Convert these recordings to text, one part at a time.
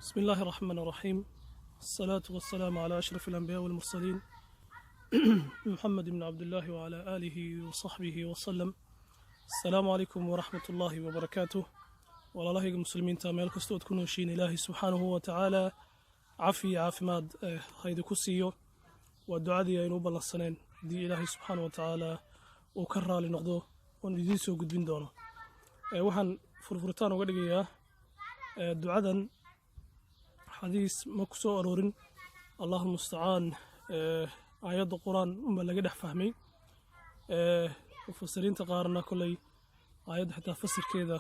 بسم الله الرحمن الرحيم، الصلاة والسلام على أشرف الأنبياء والمرسلين، محمد بن عبد الله وعلى آله وصحبه وسلم. السلام عليكم ورحمة الله وبركاته. Walaalahayga muslimiinta, meel kastoo ad ku nooshiin, Ilaahay subxaanahu wa tacaala cafi caafimaad haydi ku siiyo. Waa ducadii aynu u ballansaneen, haddii Ilaahay subxaanahu wa tacaala uu ka raali noqdo, oon idiin soo gudbin doono. Waxaan furfuritaan uga dhigayaa ducadan. Xadiis ma ku soo aroorin, Allahu mustacaan, aayadda Qur-aan unbaa laga dhex fahmay. Mufasiriinta qaarna koley aayadda xitaa fasirkeeda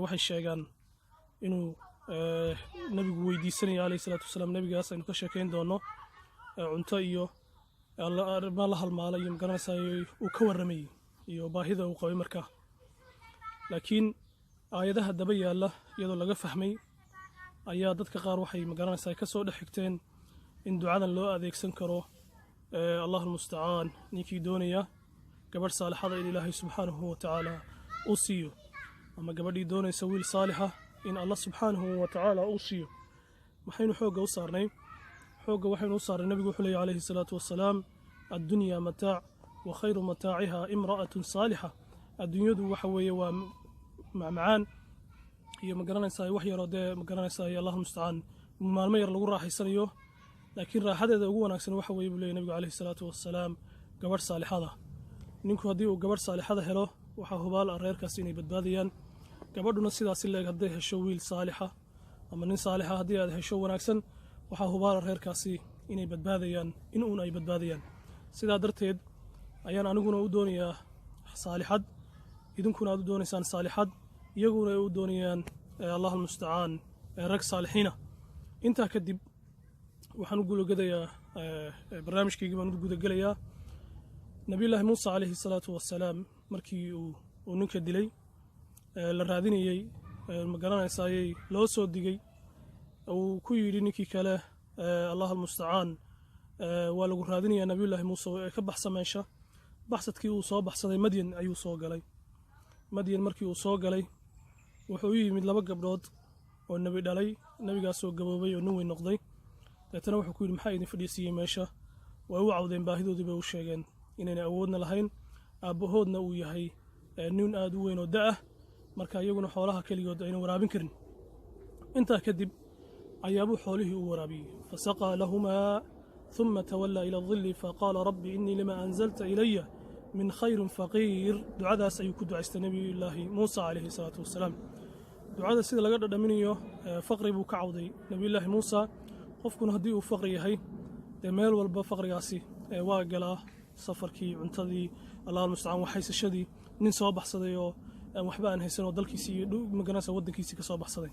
waxay sheegaan inuu nebigu weydiisanaya calayhi salaatu wasalaam, nebigaas aynu ka sheekayn doono, cunto iyo arrima la halmaala iyo magaranaysaa uu ka warramayey iyo baahida uu qabay markaa. Laakiin aayadaha daba yaalla iyadoo laga fahmay ayaa dadka qaar waxay magaranaysaa ka soo dhex xigteen in ducadan loo adeegsan karo, Allahu mustacaan, ninkii doonaya gabadh saalixada in Ilaahay subxaanahu wa tacaala uu siiyo, ama gabadhii doonaysa wiil saalixa in Allah subxaanahu wa tacaala uu siiyo. Maxaynu xoogga u saarnay? Xoogga waxaynu u saarnay, nabigu wuxuu leeyahy calayhi salaatu wasalaam: "الدنيا متاع وخير متاعها امرأة صالحة." Adduunyadu waxa weeye waa macmacaan iyo ma garanaysaa wax yaroo dee ma garanaysaa, Allahu mustacaan, maalmo yar lagu raaxaysanayo, laakiin raaxadeeda ugu wanaagsan waxa weeye, buu leeyahy nabigu calayhi salaatu wasalaam, gabadh saalixada. Ninku haddii uu gabadh saalixada helo, waxaa hubaal ah reerkaas inay badbaadayaan. Gabadhuna sidaasi leeg, hadday hesho wiil saalixa ama nin saalixa, haddii aad hesho wanaagsan, waxaa hubaala reerkaasi inay badbaadayaan, in uun ay badbaadayaan. Sidaa darteed ayaan aniguna u doonayaa saalixad, idinkuna aad u doonaysaan saalixad, iyaguna ay u doonayaan, Allahu almustacaan, rag saalixiina. Intaa kadib waxaan u gudagelayaa barnaamijkaygii baan u gudagelayaa. Nabiyullaahi Muuse calayhi salaatu wasalaam markii uu ninka dilay, la raadinayey, ma garanaysaayey, loo soo digay, uu ku yidhi ninkii kale, Allah almustacaan, waa lagu raadinayaa Nabiyullaahi Muuse, ee ka baxsa meesha. Baxsadkii uu soo baxsaday Madyan ayuu soo galay. Madyan markii uu soo galay, wuxuu u yimid laba gabdhood oo nebi dhalay, nebigaasoo gaboobay oo nin weyn noqday. Deetana wuxuu ku yidhi: "Maxaa idin fadhiisiiyey meesha?" Way u cawdeen, baahidoodii bay u sheegeen, inaynay awoodna lahayn, aabbahoodna uu yahay nin aad u weyn oo da'ah, marka iyaguna xoolaha keligood ayna waraabin karin. Intaa kadib ayaabuu xoolihii u waraabiyey. فسقى لهما ثم تولى إلى الظل فقال رب إني لما أنزلت إلي من خير فقير. Ducadaas ayuu ku ducaystay Nebiyullaahi Muuse calayhi salaatu wasalaam. Ducada sida laga dhadhaminayo, faqri buu ka cawday Nebiyullaahi Muusa. Qofkuna haddii uu faqri yahay, dee meel walba faqrigaasi waa galaa: safarkii, cuntadii, Allah almustacaan, waxhaysashadii. Nin soo baxsaday oo waxba aan haysan oo dalkiisii iyo magaranaysa waddankiisii ka soo baxsaday.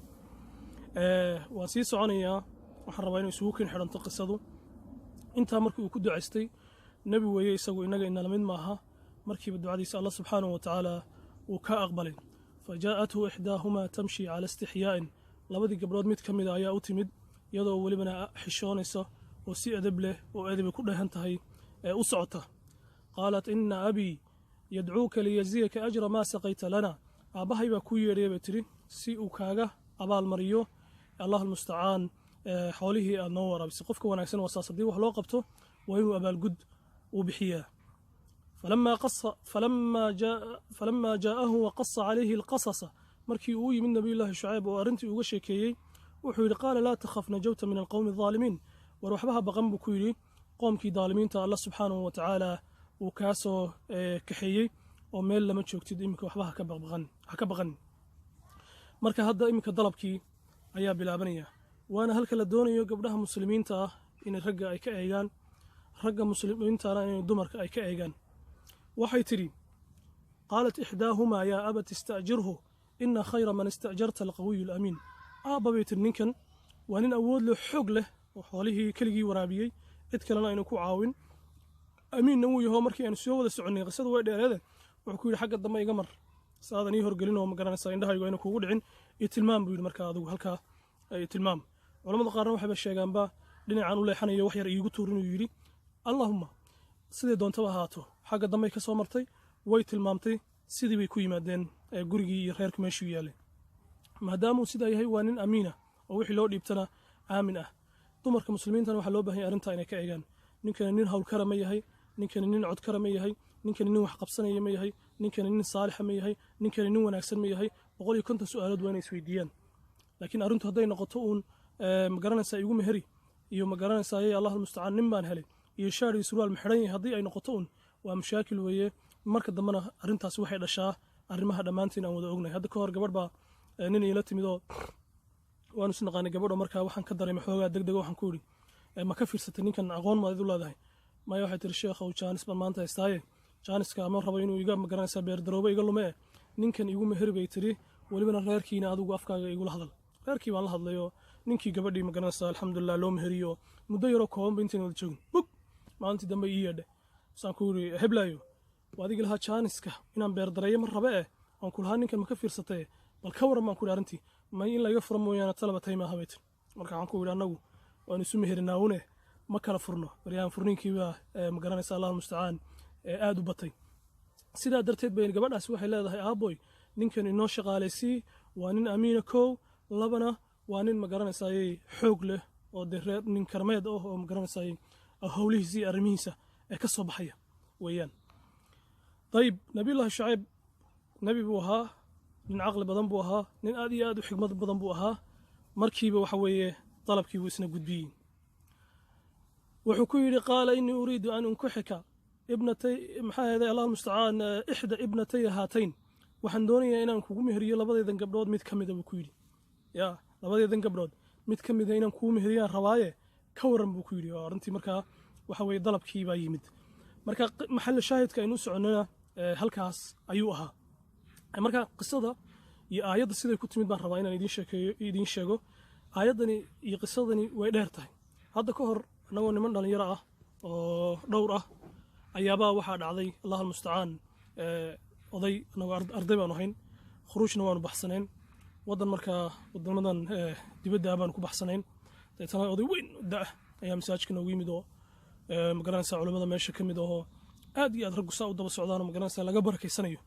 Waan sii soconayaa, waxaan rabaa inuu isugu kin xidhanto qisadu. Intaa markii uu ku ducaystay, nebi weeye isagu, innaga inala mid maaha, markiiba ducadiisa Allah subxaanahu wa tacaala uu ka aqbalay. فجاءته إحداهما تمشي على استحياء. Labadii gabdhood mid ka mida ayaa u timid iyadoo welibana xishoonaysa oo si edeb leh oo edebi ku dheehan tahay ee u socota. قالت إن أبي يدعوك ليجزيك أجر ما سقيت لنا. Aabbahay baa kuu yeedhaya, bay tidhi, si uu kaaga abaalmariyo, Allah almustacaan, xoolihii aad noo waraabisay. Qofka wanaagsan waa saas, haddii wax loo qabto waa inuu abaalgud uu bixiyaa. فلما جاءه وقص عليه القصص. Markii uu u yimid Nabiyullaahi Shucayb oo arrintii uga sheekeeyey, wuxuu yidhi: قال لا تخف، نجوت من القوم الظالمين. War waxbaha baqan, buu ku yidhi, qoomkii daalimiinta Alla subxaanahu wa tacaala uu kaa soo kaxeeyey oo meel lama joogtid iminka, waxba ha ka baqan. Marka hadda iminka dalabkii ayaa bilaabanaya, waana halka la doonayo gabdhaha muslimiinta ah inay ragga ay ka eegaan, ragga muslimiintana inay dumarka ay ka eegaan. Waxay tidhi: قالت إحداهما يا أبت استأجره إن خير من استأجرت القوي الأمين. Aabba, bay tidhi, ninkan waa nin awood leh, xoog leh, oo xoolihii keligii waraabiyey, cid kalena aynu ku caawin, amiinna wuu yaho. Markii aynu soo wada soconnay, qisadu way dheereede, wuxuu ku yidhi: "Xagga dambe iga mar, saadan ii horgelin oo ma garanaysaa indhahaygu ayna kuugu dhicin, iyo tilmaam," buu yidhi. "Markaa adigu halkaa tilmaam." Culamada qaarna waxayba sheegaanba dhinacaan u leexanayo wax yar iigu tuur inuu yidhi. Allahumma, siday doontaba ahaato, xagga dambey ka soo martay, way tilmaamtay, sidii bay ku yimaadeen gurigii iyo reerku meeshuu yaalay. Maadaamuu sidaa yahay, waa nin amiina oo Oo wixii loo dhiibtana aamin ah. Dumarka muslimiintana waxaa loo baahan yahay arrintaa inay ka eegaan: ninkani nin howlkara ma yahay? Ninkani nin codkara ma yahay? Ninkani nin wax qabsanaya ma yahay? Ninkani nin saalixa ma yahay? Ninkani nin wanaagsan ma yahay? 150 su-aalood waa inay isweydiiyaan. Laakiin arrintu hadday noqoto uun, ma garanaysaa, igu meheri iyo, ma garanaysaa, Allah almustacaan, nin baan helay iyo shaar iyo surwaal ma xidhan yahay, haddii ay noqoto uun, waa mashaakil weeye. Marka dambena arrintaasi waxay dhashaa arrimaha dhammaantiin aan wada ognahay. Hadda ka hor gabadh baa nin iila timid oo waanu is naqaanay gabadho. Markaa waxaan ka dareemay xoogaa deg dega. Waxaan ku idhi, "Ma ka fiirsatay ninkan? Aqoon maad u leedahay?" "Maya," waxay tiri, "sheekhow, jaanis baan maanta haystaaye, jaaniska ma rabo inuu iga, ma garanaysaa, beerdaroobo iga lume. Eh, ninkan igu meheri," bay tiri, "welibana reerkiina adigu afkaaga igula hadal." Reerkii baan la hadlayoo ninkii gabadhii, ma garanaysaa, alxamdulilah, loo meheriyo. Muddo yaroo koobanba intayna wada joogin bug maalintii dambe ii yeedhe. Saan ku yidhi, "Heblaayo, waa adigi lahaa jaaniska inaan beerdareeyo ma rabe eh, waan ku lahaa ninkan ma ka fiirsatay? Bal ka waran," baan ku yidhi, "arrintii may in laga furo mooyaane talaba tay maaha," bay tiri. Marka waxaan ku yidhi, "Annagu waanu isu meherinaa une, ma kala furno. Baryahan furniinkiibaa, ma garanaysa, Allahu mustacaan, aada u batay." Sidaa darteed bay gabadhaasi waxay leedahay, "Aaboy, ninkan inoo shaqaalaysii, waa nin amiina kow, labana waa nin, ma garanaysayey, xoog leh oo dee reer nin karmeed ah oo, ma garanaysayey, howlihiisa iyo arrimihiisa ee ka soo baxaya weeyaan." Dayib, Nabiyullahi Shucayb nebi buu ahaa, nin caqli badan buu ahaa, nin aad iyo aad u xikmad badan buu ahaa. Markiiba waxa weeye dalabkii buu isna gudbiyey. Wuxuu ku yidhi, قال إني أريد أن أنكحك ابنتي, maxaa ahayday, Allah mustacaan, إحدى ابنتي هاتين, waxaan doonayaa inaan kugu meheriyo labadaydan gabdhood mid ka mida, buu ku yidhi. Ya labadaydan gabdhood mid ka mida inaan kugu meheriyaan rabaaye, ka waran, buu ku yidhi. Oo arrintii markaa waxa weeye dalabkii baa yimid. Marka maxalli shaahidka aynu u soconnana halkaas ayuu ahaa. Marka qisada iyo aayadda siday ku timid baan rabaa inaan idiin sheekeeyo, idiin sheego. Aayaddani iyo qisadani way dheer tahay. Hadda ka hor annagoo niman dhalinyaro ah oo dhowr ah ayaabaa waxaa dhacday, Allah almustacaan, oday, annagoo arday baanu ahayn, khuruujna waanu baxsanayn waddan, markaa wadamadan dibadda baanu ku baxsanayn. Deetana oday weyn da' ayaa masaajidka noogu yimid oo, magaranaysaa, culimmada meesha ka mid ahoo aad iyo aad raggu saa u daba socdaanoo, magaranaysaa, laga barakaysanayo.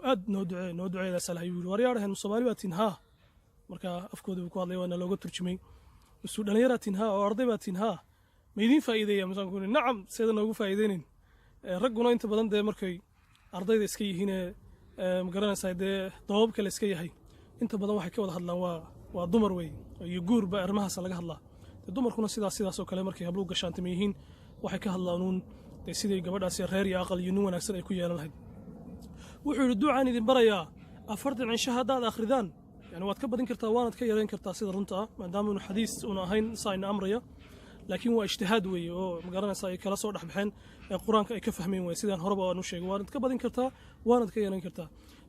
Aad noo ducee, noo duceedaas lahay, yidhi, "Waryaadhahen, Soomaali baa tin?" "Haa." Marka afkooda buu ku hadlay, waana looga turjumay. "Masuu dhallinyaraa tin?" "Haa." "Oo arday baa tin?" "Haa." "Ma idiin faa'iideeya?" Masaan ku, "Nacam, seeda noogu faa'iideynin." Ragguna inta badan dee markay ardayda iska yihiinee, magaranaysaa, dee dababka la iska yahay, inta badan waxay ka wada hadlaan waa dumar wey iyo guurba, arrimahaasa laga hadlaa. Dee dumarkuna sidaas oo kale markay habluhu gashaantama yihiin waxay ka hadlaan uun dee siday gabadhaasi reer iyo aqal iyo nin wanaagsan ay ku yeelan lahayd. Wuxuu yidhi, "Ducaan idin barayaa, 40 cisho haddaad akhridaan." Yani waad ka badin kartaa, waanaad ka yareyn kartaa sida runta ah, maadaama inu xadiis una ahayn saa ina amraya, laakiin waa ijtihaad weeye oo, magaranaysaa, ay kala soo dhexbaxeen ee qur-aanka ay ka fahmeen waye. Sidaan horeba aan u sheegay, waanad ka badin kartaa, waanad ka yareyn kartaa.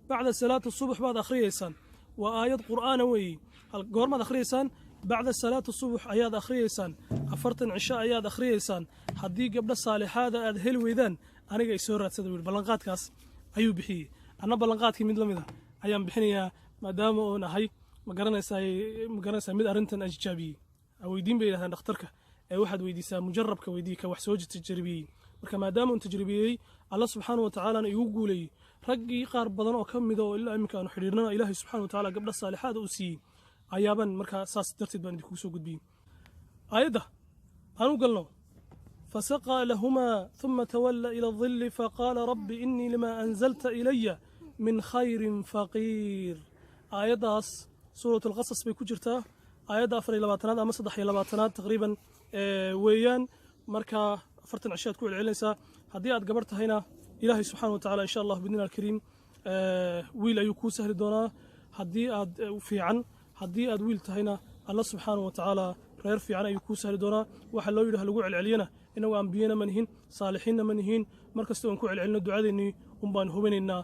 Bacda salaati subax baad akhriyeysaan. Waa aayad qur'aana weeye. Goormaad akhriyeysaan? Bacda salaati subax ayaad akhriyeysaan. 40 cisho ayaad akhriyeysaan. Haddii gabdho saalixaada aad heli weydaan, aniga ay soo raadsada, buu yidhi. Ballanqaadkaas ayuu bixiyey. Anna ballanqaadkii mid la mid a ayaan bixinayaa, maadaama oon ahay, ma garanaysaa, mid arrintan ajijaabiyey. Weydiin bay yidhahdaan dhakhtarka ee waxaad weydiisaa mujarabka, weydii ka wax soo tajribiyey. Marka maadaama uun tajribiyey, Alla subxaana wa tacaalana igu guuleeyey, raggii qaar badan oo ka mida oo ilaa iminka aanu xidhiirnana Ilaahay subxana wa tacaala gabdho saalixaada uu siiyey ayaaban, markaa saas darteed baan idinkugu soo gudbiyey. Aayadda aan u galno. فسقى لهما ثم تولى إلى الظل فقال رب إني لما أنزلت إلي من خير فقير. Aayaddaas Suurat Alqasas bay ku jirtaa, aayadda 24aad ama 23aad taqriiban weeyaan. Markaa 40 cishaad ku celcelinaysaa. Haddii aad gabar tahayna, Ilaahay subxaana wa tacala insha Allah bidni alkariim wiil ayuu kuu sahli doonaa haddii aad fiican. Haddii aad wiil tahayna, Alla subxaana wa tacaala reer fiican ayuu kuu sahli doonaa. Waxaa loo yidhi ha lagu celceliyana, inagu ambiyena ma nihin, saalixiinna ma nihin. Mar kasta oon ku celcelino ducadeennii un baan hubinaynaa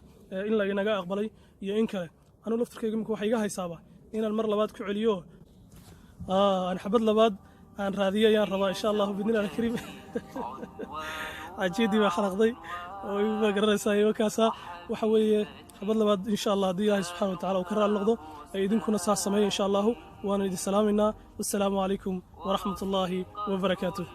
in laganaga aqbalay iyo in kale. Anugu laftirkayga imika waxa iga haysaaba inaan mar labaad ku celiyo, aan xabad labaad aan raadiyo ayaan rabaa insha Allahu bidnillahi alkariim. Cajeedii baa xalaqday oo ma garanaysaa imakaasaa. Waxa weeye xabad labaad insha Allah, haddii Ilaahay subxana wa tacala uu ka raali noqdo, idinkuna saas sameeya insha Allahu. Waana idin salaamaynaa. Wassalaamu calaykum waraxmat ullaahi wabarakaatuh.